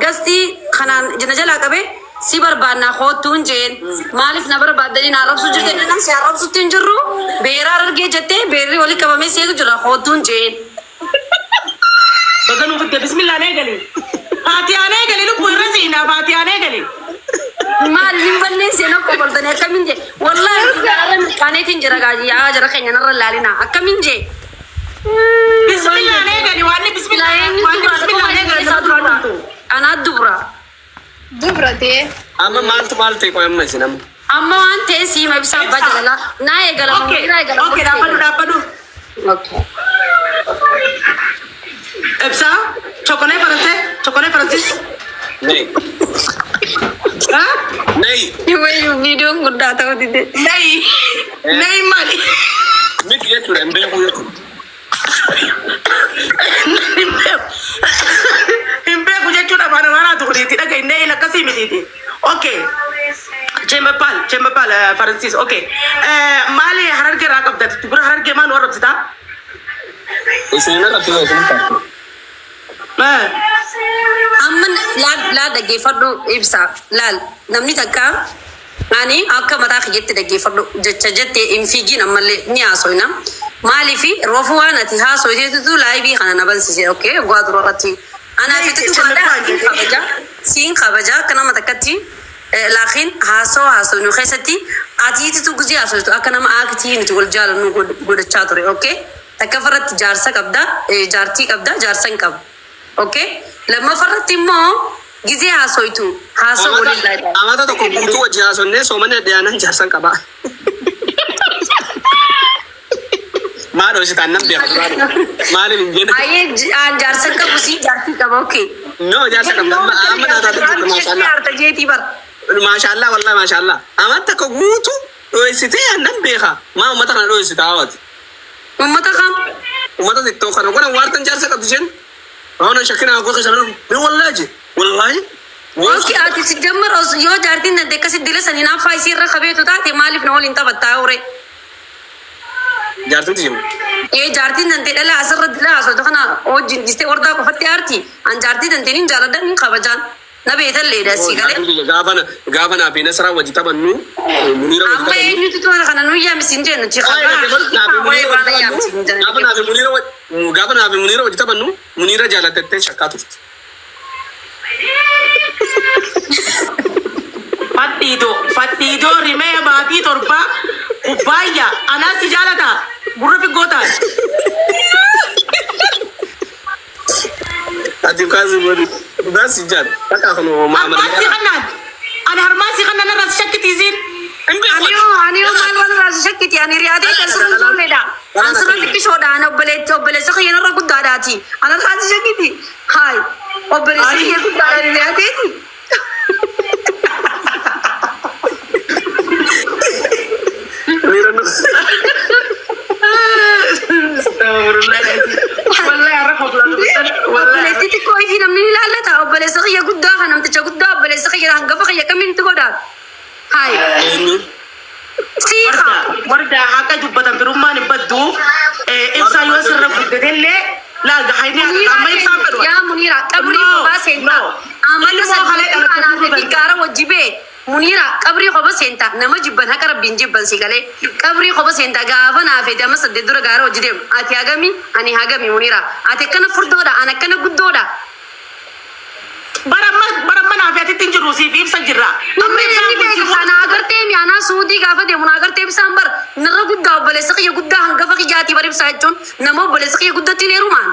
Gastii kanaan na jalaa qabee si barbaannaa koottuun jeen. Maaliif na barbaaddanii na arrabsuu jirti jennaan si arrabsutti hin jirru. Beeraa argee jettee beerri walitti qabamee si eegu jira koottuun jeen. Baga nuuf itti bismillaan eegali. Faatiyaan eegali lubbuu irra siinaa faatiyaan eegali. Maal hin balleessee na qoboltanii akkamiin jee. Wallaahi irra mirqaaneetiin jira gaajii yaa jara keenya narra laalinaa akkamiin jee. Bismillaan eegali waan bismillaan waan bismillaan eegali nama duraan dhuftu. Anaa dubra. Dubra ta'e. Amma maaltu maal ta'e qoy amma isin amma. Amma waan ta'e siima ibsaa abbaa Ibsaa. jalalaa. Naa eegala Okay, naa eegala. okay, dhaabbadhu dhaabbadhu. Okay. Ibsaa, chokolee faransee, chokolee faransis. Nay. Ha? Nay. Wayyuu viidiyoon guddaa ta'uu dide. Nay, nay maali? Miti jechuudha hin beeku jechuudha. Hin beeku. Hin beeku jechuun afaan Amaaraatu kuniiti dhaga'i nay akkasii mitiiti. Okay. Chembepal, chembepal faransis. Okay. Maali Harargee irraa qabda? Dubara Harargee maal warra ibsitaa? Isin hin arrabsine isin ta'a. Amma laal laal dhaggeeffadhu ibsa laal namni takka ani akka mataa kiyyatti dhaggeeffadhu jecha jette hin fiigin ammallee ni haasoyna. Maaliif roofuu waan ati haasoyteetutu laayivii kana na bansise okay waa dura irratti. Anaa fi tutu siin kabaja siin kabaja akka nama takkatti laakiin haasoo haasoynu keessatti atiititu gizee haasoytu akka nama aaktii nuti wal jaalannu godhachaa ture okay. Takka irratti jaarsa qabda jaartii qabda jaarsa hin qabu. Okay? Lammaffaa irratti immoo gizee haasoytu haasoo waliin laata. Amata tokko guutuu wajjin haasofnee soomanni dhiyaanaan jaarsan qabaa. Maa dhoositaan nan beeka duraanii. Maaliif hin jenne? Ayyee aan jaarsa hin qabu sii jaartii qaba okay. No jaarsa qabda amma amma naa taate jirtu maashaallah. Arta jeetii bar. Maashaallah wallahi maashaallah. Amata tokko guutuu dhoositee nan beeka. Maa uummata kana dhoosita haawati. Uummata kam? Uummata xixiqqoo kana godhan waartan jaarsa qabdi isheen. Waan shakkina koo keessa ni wallahi je. Wallahi. Okay ati si jammar yoo jaartiin dandee akkasitti dila sanii naaffaa isii irra qabeetu taate maaliif na waliin taphattaa ure? Jaartiin tiyya. Ee jaartiin dandee dhala asirra dila haasoftu kana wajjin dhistee ordaa qofatti aarti. An jaartii dandee nin jaaladha nin kabajaan. Na beetalleedha si galee. Gaafa gaafa naa fi Nasraa wajji taphannu Muniira wajji Amma taphannu. eenyutu tola kana nu yaamsin jennu ci Gaafa naa fi Muniira gaafa naa fi Muniira wajji taphannu Muniira jaalatettee shakkaa turte. Fadhiidoo, fadhiidoo rimee baatii torbaa kubbaayya anaa si jaalata gurra figgootaan. Ati kaasi godhi. Dhugaa si jaal. Takka kun Harmaan si kannaan. Ani harmaan si kannaan irraa si shakkitiisiin. Aniyoo aniyoo maal waan irraa si shakkiti ani riyaadee kan sirra ijoolleedha. An sirra xiqqishoodha an obboleetti obboleessa kiyya narra guddaadhaati. An irraa si shakkiti. Haay obboleessa kiyya guddaadha riyaadeeti. Wallahi har'a koplaa wallahi. Obboleetti xiqqoo ifii namni ni ilaallata. Obboleessa kiyya guddaa kan namticha guddaa obboleessa kiyya hangafa kiyya kamiin itti godha. Haay Eenyuun? siiqa. Warda haqa dubbatan firummaan hin baddu. Ibsaa yoo sirra guddatellee laal hayni amma ibsaan fedhu. Yaa Muniira qabrii No, kophaa seentaa. no. Amala Ilmoo kalee saddeetii dhalate kanaa fuudhuu fi gaara wajji bee. Muniira qabrii kopha seentaa nama jibban haqa rabbiin jibban si galee. Qabrii kopha seentaa gaafa naa feete amma saddeet dura gaara wajji deemu. Ati hagami ani hagami Muniira. Ati akkana furdoodha ani akkana guddoodha. Bara amma bara amma naaf atitti hin jirru siif ibsa jirra. Amma ibsaan Inni kun si beeku kana agartee mi anaa suudii gaafa deemu na agartee ibsaan bar narra guddaa obboleessa kiyya guddaa hangafa kiyyaatii bar ibsaa jechuun nama obboleessa kiyya guddatti hin heerumaan.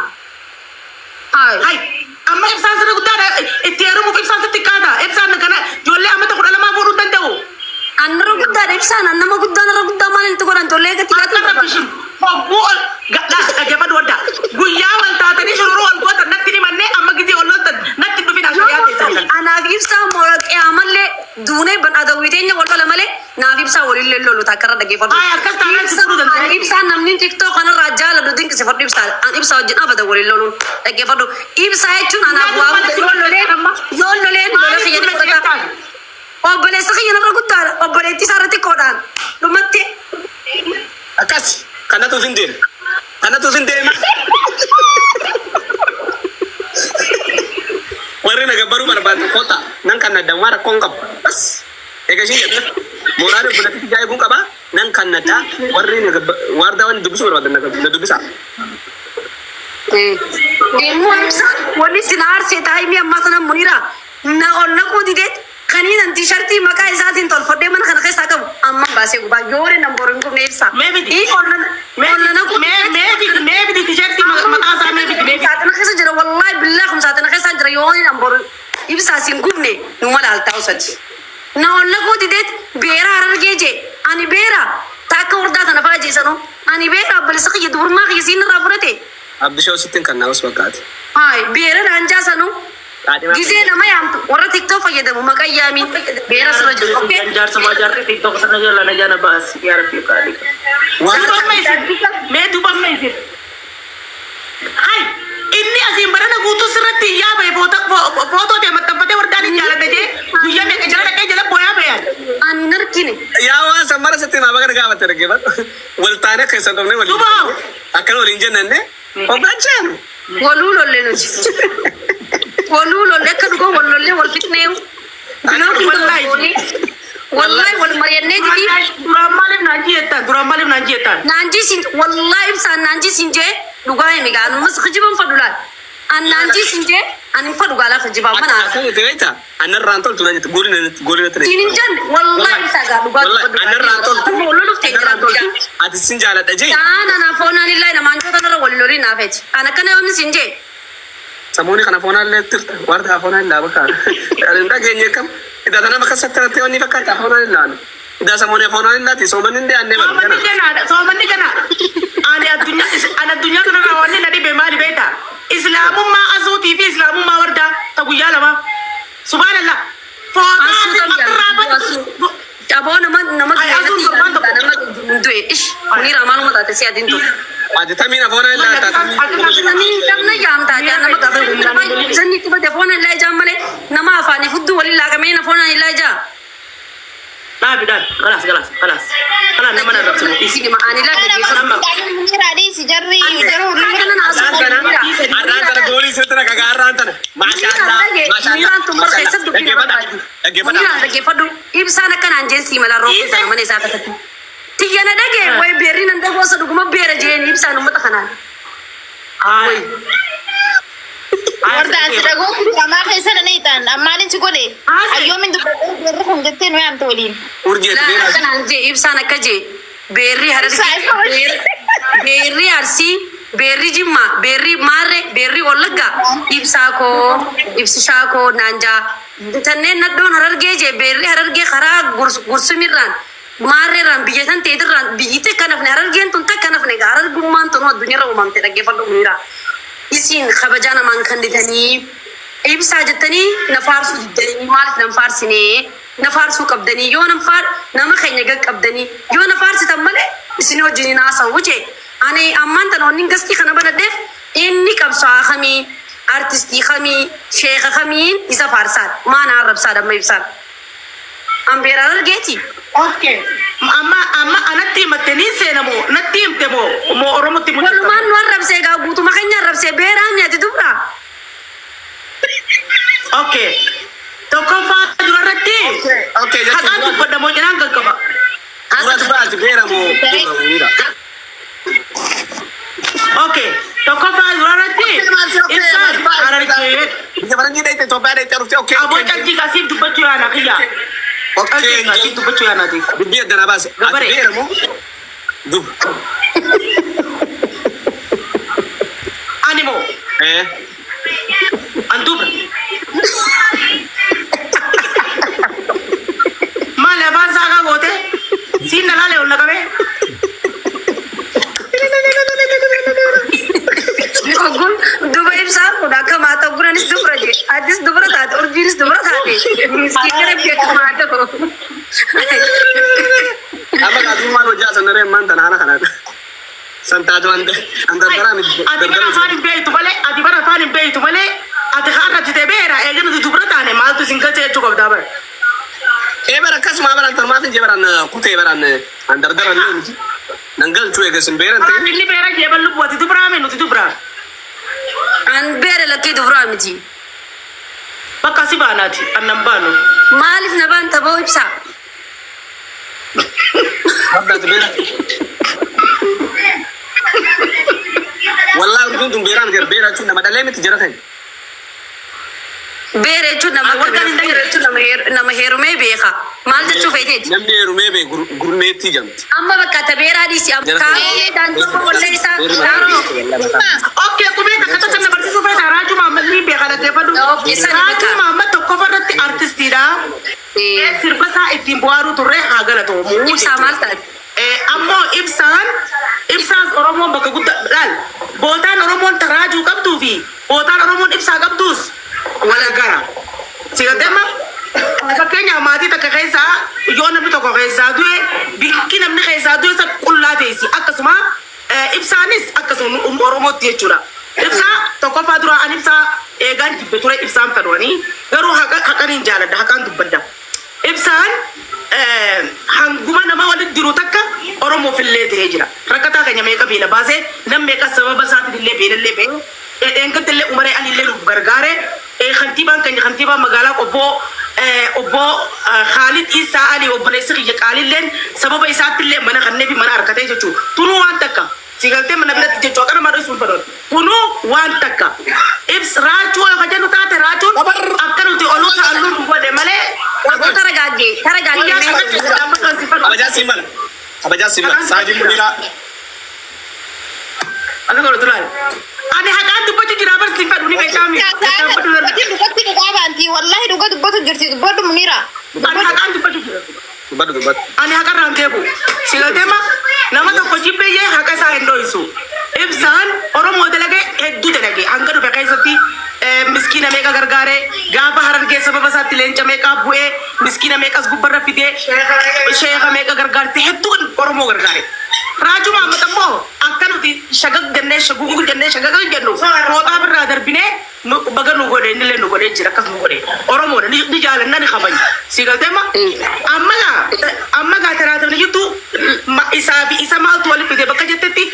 Haay. Hay amma ibsaan sirra guddaadha itti heerumuuf ibsaan sitti xiqqaata. Ibsaan kana ijoollee amata kudha lamaa fuudhuu hin danda'u. An narra guddaadha ibsaan an nama guddaa narra guddaa maal itti godhan tollee gati Akka gati. rabbishin hogguu ol gadhaa dhaggeeffadhu wadda. Guyyaa wal taatanii shururuu ol gootan natti himannee amma gizee ol loltan natti hin dhufin ashariyaa keessan kan. Anaaf ibsaa qiyaamallee duunee ban adawwii teenya wal lola malee naaf ibsaa walillee lolu takka irra dhaggeeffadhu. Ay akkas taanaan si fuudhuu Ani danda'a. ibsaan namni TikTok kanarraa jaaladhu dinqisiifadhu ibsaa. An ibsaa wajjin abada waliin loluun dhaggeeffadhu. Ibsaa jechuun anaaf waa hunda yoo loleen yoo loleen lola Maaliif kiyya ni dulla fudhata. jeettaan? Obboleessa kiyya narra guddaadha. Obboleettii isaa irra xiqqoodhaan. Dhumatti. Akkas. Kanatu sin deema. Kanatu sin deema. Warri Warri na gabbaruu barbaadu kota nan kan nadda waan rakkoon qabu. Bas eega isheen jette mooraan obboleettii tiyyaa eeguun qaba nan kan nadda warri na gabba waardaa wanni dubbisuu barbaadan na na dubbisa. Deemuu ibsa wanni isin aarsee taa'imii ammaa sana Muniira na ol naquu dideet kaniin an tiishartii maqaa isaatiin tolfadhee mana kana keessaa qabu amman baasee gubaa yoore nan boru hin gubne ibsa. Mee fidi. Ii ol na Mee ol na naquu mee dideet mee fidi mee fidi tishertii amman maqaa isaa mee fidi mee fidi. saaxina keessa jira wallahi billahi kun saaxina keessa jira yoon nan boru ibsaa sin gubne nu mala altaa'u sadi. Na ol naquu dideet beera Harargee jee ani beera ta akka hordaa tana fa'aa jeesanu ani beera obboleessa kiyya dubrummaa kiyya siin irraa fudhate. Abdishoo sittin kan naawus bakkaati. Haay beera naan jaasanu Qaadhimaa gizee nama yaamtu warra TikTok fayyadamu maqaa yaamiin beera sirra jiru. Okay? Jaarsa maa jaartii TikTok sana jala na jala baasi yaa rabbi qaali. Waan Duuba amma isin mee duuba amma isin. Hai inni asiin barana guutuu sirratti yaa bahe footoo ta'e maxxanfatee wardaan hin jaaladha jee guyyaa meeqa jala dhaqee jala booyaa bayan. Ani hin argine. Yaa waan san mara sitti himaa baga gaafatte dhaggeeffadhu. Wal taanee keessan dhufnee waliin Duuba akkana waliin jennanne hoggaan ceenu. Waluu lolle nuti. Waluu lolle akka dhugoo wal lollee wal fixnee. Biloo Wallahi. Wallahi wal mari'annee didii. Duraan maaliif naan jeettan duraan maaliif naan jeettan. Naanjii siin wallahi ibsaan naanjii siin jee dhugaa himi gaa ammas kijiban fadhu laal. An naanjii siin jee ani hin fadhu gaalaa kijibaa mana haara. Akkana jette beektaa? Annarraan toltu na jette goolii na goolii natti Siin hin jenne wallahi ibsaa gaa dhugaa Wallahi annarraan toltu. Wal loluuf ta'e jira Annarraan guyyaa. toltu. Ati sin jaaladha jee. Ta'an ana foonaan illaa namaan joota narra wal lolii naafeeti. An akkana yoonni siin jee. Samooni kana foonaan illee tirta. Warra foonaan illaa bakka. Ani hin dhageenye kam. Idaa tana bakka sattarratti wanni fakkaata foonaan illaa. Idaa samooni foonaan illaati soomanni illee annee badu. Soomanni ganaadha soomanni ganaadha. Ani addunyaa ani addunyaa kanarraa wanni na dhibe maali beektaa? Islaamummaa asuutii fi islaamummaa wardaa ta guyyaa lama. Subhaanallah. Footaa Asuu asii tam bakka jaalladhu asuu. Aboo nama nama Ay, du'e asuun natti torbaan tokko. nama du'e ish Muniira maaluma taate si adiin tun. Ati tamiin afoonaan illaa taate. Namni namna yaamtaa jaa nama gaafa nama sanni qubate foon illaa ijaan malee nama afaanii fudduu waliin laakamee na foon illaa ijaa. Dhaabi dhaabi. Kalaas kalaas kalaas. Kalaas nama na rabsimu. Isin ani laa dhaggeeffatu. Munira dhiisi jarri jaruu Arraan tana goolii sirriitti na kagaa arraan tana. Maashaallah. Muniraan tun bara keessatti dubbii nama barbaaddi. Muniraan dhaggeeffadhu. Ibsaan akkanaan jeen sii malaa roobuu sana mana isaa keessatti. Tiyya na dhagee wayi beerri nan dhagoosa dhuguma beera jeen ibsaan uummata kanaan. Hayi. Warda asi dhagootti amaa keessa na hiitan ammaalin si godhe ayyoomin dubbadhee beerri kun jettee nu yaamte waliin. Urjii ati Laa beeraa. akkanaan jee ibsaan akka jee beerri Harargee beerri Arsii beerri Jimmaa beerri Maarree beerri Wallaggaa ibsaa koo ibsishaa koo naan jaa tanneen nadhoon Harargee jee beerri Harargee karaa gursumirraan Maarreerraan biyya tan teetirraan biyyi takka nafne Harargeen tun takka nafne egaa Harargummaan tun addunyaarra uumamte dhaggeeffadhu Muniiraa. Isin kabajaa namaan kennitanii ibsaa jettanii na faarsuu diddanii maaliif nan faarsinee na faarsuu qabdanii yoo nan faar nama keenya gad qabdanii yoo na faarsitan malee isin wajjin hin haasa'u jee ani ammaan tana wanni gastii kana banadheef inni qabsaa'aa kamii artistii kamii sheeka kamiin isa faarsaadha maa na arrabsaadha amma ibsaan. An beera Harargeeti. Okay. Amma amma anatti himatte ni seena moo natti himte moo moo Oromotti mul'ata? Walumaan nu arrabsee egaa guutuma keenya arrabsee beeraa mi'ati dubra. Okay. Tokkoffaa durarratti Okay jechuun haqaan dubbadha moo cinaan qaqqaba? dura dura ati beera moo dubra Muniira. Okay. Tokkoffaa durarratti ibsaan Harargee. Biyya faranjii dhayite Itoophiyaa dhayite dhuftee okay. Aboo caltii kasiif dubbachuu yaana kiyya. Okay. Caltii kasiif dubbachuu yaanaati. Dubbii addanaa baase. Ati Gabaree. beera moo dubra? Ani moo Eh. an dubra. Maali afaan saakaa goote? Siin na laale ol na qabee? Oggun duba ibsaan kun akka maata ogguranis dubra jee atis dubra taate urjiinis dubra taate miskiina rabbi akka maata ta'u. Amma kaatummaan hojii asan daree ammaan tana haala kanaan. San taatu an dardaraa miti. Ati bara afaan hin beektu malee, ati bara afaan hin beektu malee, ati haa arrabsite beera eega nuti dubra taane maaltu isin galche jechuu qabdaa bara. Ee bara akkasuma bara tarmaaf hin jee baraan kutee baraan an dardara illee miti. Nan galchuu eega isin beeran ta'e. Kanaaf inni beera jee ban lubbu ati dubraa mee nuti dubraa. An beera lakkii dubraa miti. Bakka si baanaati annan baanu. Maaliif na baanta ba'u ibsaa? Abdaatu beera. Wallaahi urjuun tun beeraan gara beera jechuun nama dhalee miti jara keenya. Beera jechuun nama Warqaan akkamii? hin Beera jechuun nama heerumee beeka. Maal jechuu feeteeti? Namni heerumee bee gurmeettii jedhamti. Amma bakka ta beeraa dhiisi. Jara Kaaroo daandii wallee isaa kaaroo. Okay, qubee takka takka na barsiisuu feeta. Raajuu Mahammad ni beeka dhaggeeffadhu. Okay, sani Raajuu beeka. Mahammad tokkoffaa irratti artistiidha. Sirba isaa ittiin bohaaruu turre haa galatoomu. Ibsaa maal taate? Ammoo ibsaan Oromoon bakka guddaa laal bootaan Oromoon taraajuu qabduu fi bootaan Oromoon ibsaa qabduus wal gara. Si galteema? Fakkeenyaaf maatii takka keessaa yoo namni tokko keessaa du'e bikki namni keessaa du'e san qullaa teessi. Akkasuma ibsaanis akkasuma Oromootti jechuudha. Ibsaa tokkoffaa dura ani ibsaa eegaan jibbe ture ibsaan fedhanii garuu haqan hin jaaladha haqaan dubbadda. Ibsaan hanguma nama walitti jiru takka Oromoof illee ta'ee jira. Rakkataa keenya meeqa beela baasee nam meeqa sababa isaatiin illee beelallee ba'ee dheengadda illee umaree ani illee nuuf gargaare kantiibaan keenya kantiibaan magaalaa Qobboo obbo Khaalid Isaa Ali obboleessi kiyya qaalilleen sababa isaatti illee mana kannee fi mana harkatee jechuudha. Tunuu waan takka. Si galtee mana biratti jechuudha. Akka nama dhisuun fedhan. Kunuu waan takka. Ibs raachuu yoo jennu taate raachuun akka nuti oluu taalluu nu godhe malee. Aboo taragaagee taragaagee Guyyaa mee. kana jechuudha. Si fedhu. Kabajaa siin mala. Kabajaa siin mala. Saajin Muniiraa. Akka godhatu laal. Ani haqaan dubbachuu jira bar siin fedhu ni beekaami. Dhugatti dhugaa baanti wallahi dhuga dubbatu jirti dubbadhu Muniira. Ani haqaan dubbachuu jira. Dubbadhu dubbadhu. Ani haqarraan deebu. Si galteema nama tokko jibbeeyyee haqa isaa hin dho'isu. Ibsaan Oromoo dalagee hedduu dalagee hanga dhufe keessatti miskiina meeqa gargaaree gaafa harargee sababa isaatti leenca meeqa bu'ee miskiina meeqas gubbarra fidee sheeka meeqa gargaarte hedduu Oromoo gargaare. Raajuu Mahammad ammoo akka nuti shagag jennee shagugug jennee shagaga jennu fooxaa birraa darbinee nu baga nu godhe innillee nu godhee jira akkas nu godhe Oromoodha ni jaalanna ni kabajna. Si galteema amma gaa taraatamni jirtu isaa fi isa maaltu walitti fide bakka jettetti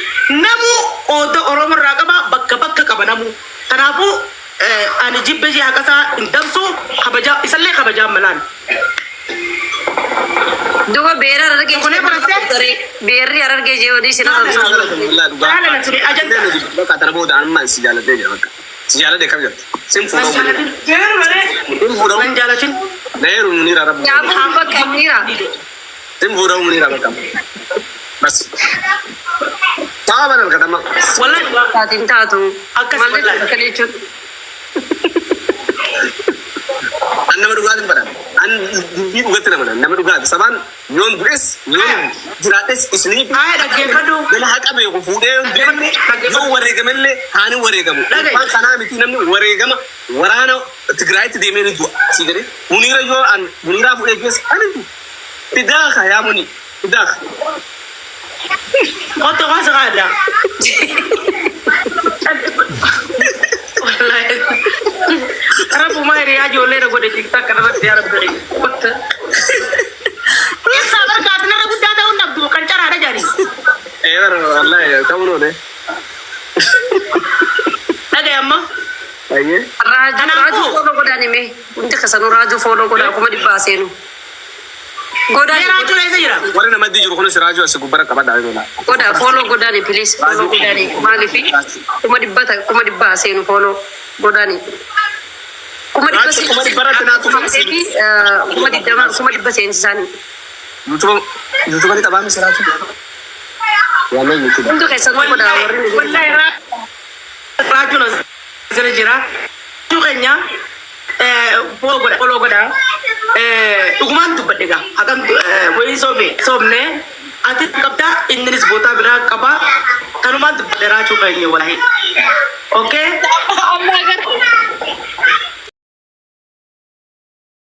namuu qooda Oromoo irraa qaba bakka bakka qaba namuu. Kanaafuu ani jibbe ishee haqa isaa hin dabsu kabajaa isallee kabajaa malaan. Duba beera harargee. Kunee barastee? Beerri harargee jee odii sin arrabsu. Jaalala ture ajanda. Bakka tana booda ammaan si jaaladhee jira bakka. Si jaaladhee kam jirti? Sin Nan fuudhuu. jaalatin. Sin fuudhuu. Nan jaalatin. Na heeru Muniiraa rabbi. Yaabuu bakka Muniira. Sin fuudhuu Muniiraa bakka. Bas. Taa banan kadama. Wallahi Taatiin taatu. Akkas Maal wallahi. jechuudha kana jechuun? An nama dhugaatiin badan. An dubbii dhugatti nama nama dhugaati. Sabaan yoon du'es yoon jiraadhes isiniif. Haa dhaggeeffadhu. Nama haqa beeku fuudhee yoon du'ellee yoo wareegamellee haani wareegamu. Dhaga'i. Waan kanaa miti namni wareegama waraana Tigraayitti deemee ni du'a. Si jedhee Muniira yoo an Muniiraa fuudhee keessa ani du'u. Fidaaka yaa Muni fidaaka. Qotto kaasa kaadha. Wallahi. Rabbuma hiriyaa ijoollee na godhe TikTok kanarratti yaa rabbi. Ibsaa barkaati narra guddaa ta'uun dhabdu kan caraadha jedhani. Ee bara wallahi ta'uun oole. Dhagaye amma. Ayyee. Raajuu Kanaafuu- raajuu follow godhaan hime. Hundi keessanuu raajuu follow godhaa 100,000 seenu. Godhaan Mee raajuu eessa jira? Warri namaddi jiru kunis raajuu asii gubbara qabadhaa yoo laa. Godhaa follow godhaani please follow godhaani maaliifi 100,000 seenu follow godhaani. 100,000 Raajuu 100,000 irratti naatu fi 20,000 100,000 seensisaanii. YouTube ni qabaa misi raajuu. Wallahi YouTube. Hundi keessanuu godhaa warri nu Wallahi raajuun as jira jira. Raajuu keenya follow godha follow godha. Dhugumaan dubbadhe gaa haqan wayii soome soomne ati qabdaa inninis bootaa biraa qaba kanumaan dubbadhe raajuu keenya wallahi. Okay. Amma agartee.